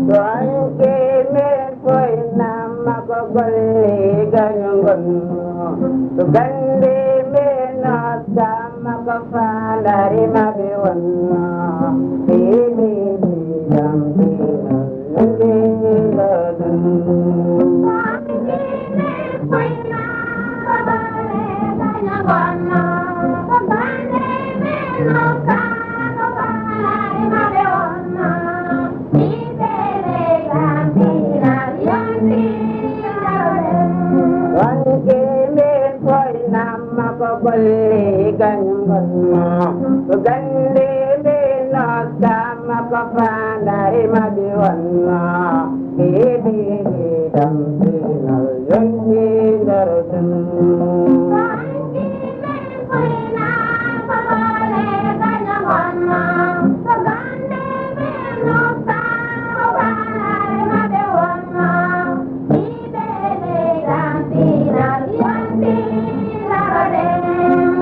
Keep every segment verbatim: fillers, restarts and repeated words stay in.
To anke men foy namma ko golle gaño ngon. To gande men noddamma ko faandare maɓe wonno. Ɓe ɓe ɓe jam ɓe nande ɗum. Wanke men foy namma ko golle gaño ngonno. Ko gande men noddamma ko faandare maɓe wonno. Ɓe ɓe ɓe dam pinal yonki nder ɗum.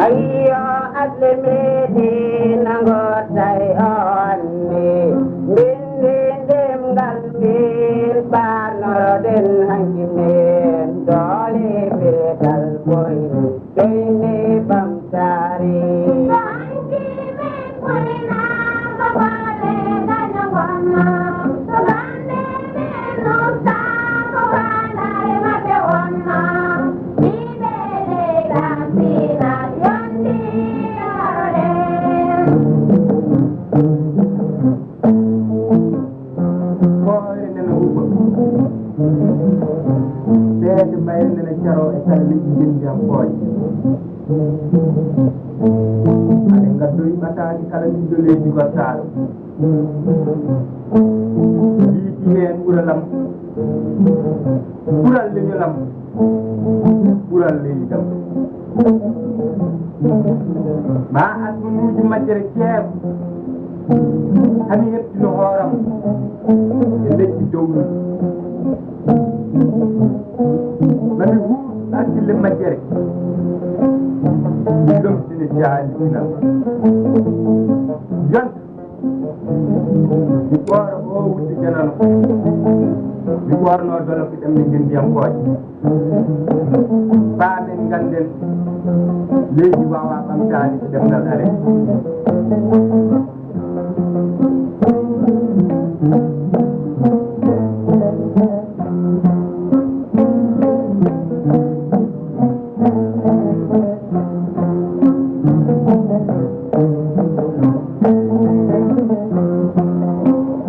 Ayyo, asle meɗen nango tay on ni. Mbindi ndemngal min ɓannoɗen hanki men doole betal koyni. Keyne ɓamtaare. Hoore nana huɓa. Seede mbayre nana caro e kala leƴƴi ndenndiyankooje. Aɗe ngaddoyi ɓataaki kala ɓiɗɗo leydi gottaaɗo. Yiiti heen ɓuralam, ɓural leñolam, ɓural leydi kam. Ma asmanuuji majjere ceeb, hami heɓtino hooram e leƴƴi dowluɗi. Mami huur hakkille majjere, mi lomtina jaali pinal. Yonta. Mi ɓoora o wudde janano. Mi ɓoorno doloke ɗemɗe ngenndiyankooje. Paamen, ngannden, leydi waawaa ɓamtaade so ɗemngal aree.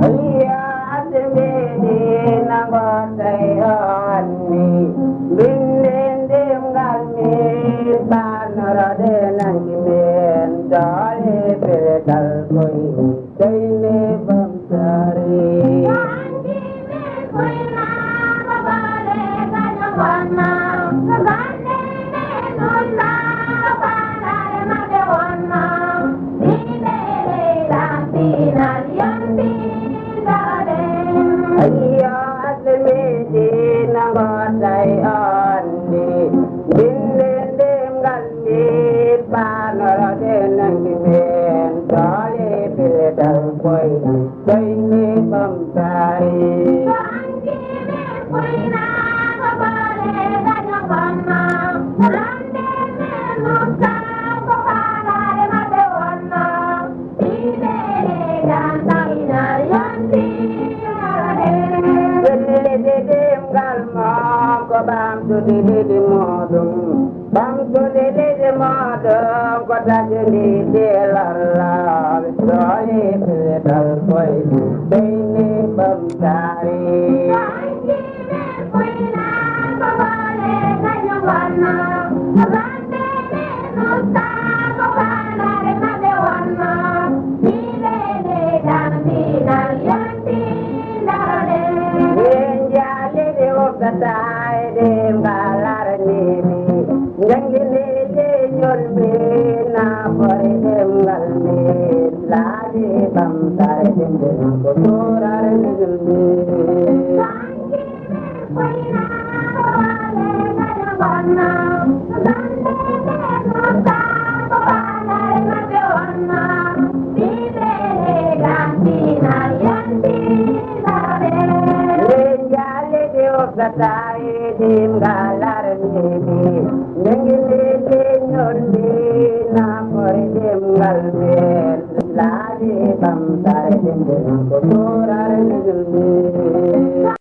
Ayya, asmini nango tawi o anni. Binndi ndimngal min ɓannoraade nangi min doole peltal koy. Kayne bamtare. Ayyo, asmini nango tawi o anni. Binndi ndimngal min ɓannoraade nangi min doole peltal koy. Kayne bamtare. Leydi mooɗon, ɓamtude leydi mooɗon, ko taƴndi ɗi lorlaaɓe, ɗooni pital koyɗi, ɓeyni ɓamtaare. Min jaalide ukkata e ɗemngal araniiɓe, njanngini leñol men, nafoore ɗemngal men, laabi ɓamtaare ɗemɗe ko tuurare leñol men. Ɓe jaalidi ukkata e ɗemngal araniiɓe, njanngini leñol men, nafoore ɗemngal men, laabi ɓamtaare ɗemɗe ko tuurare leñol men.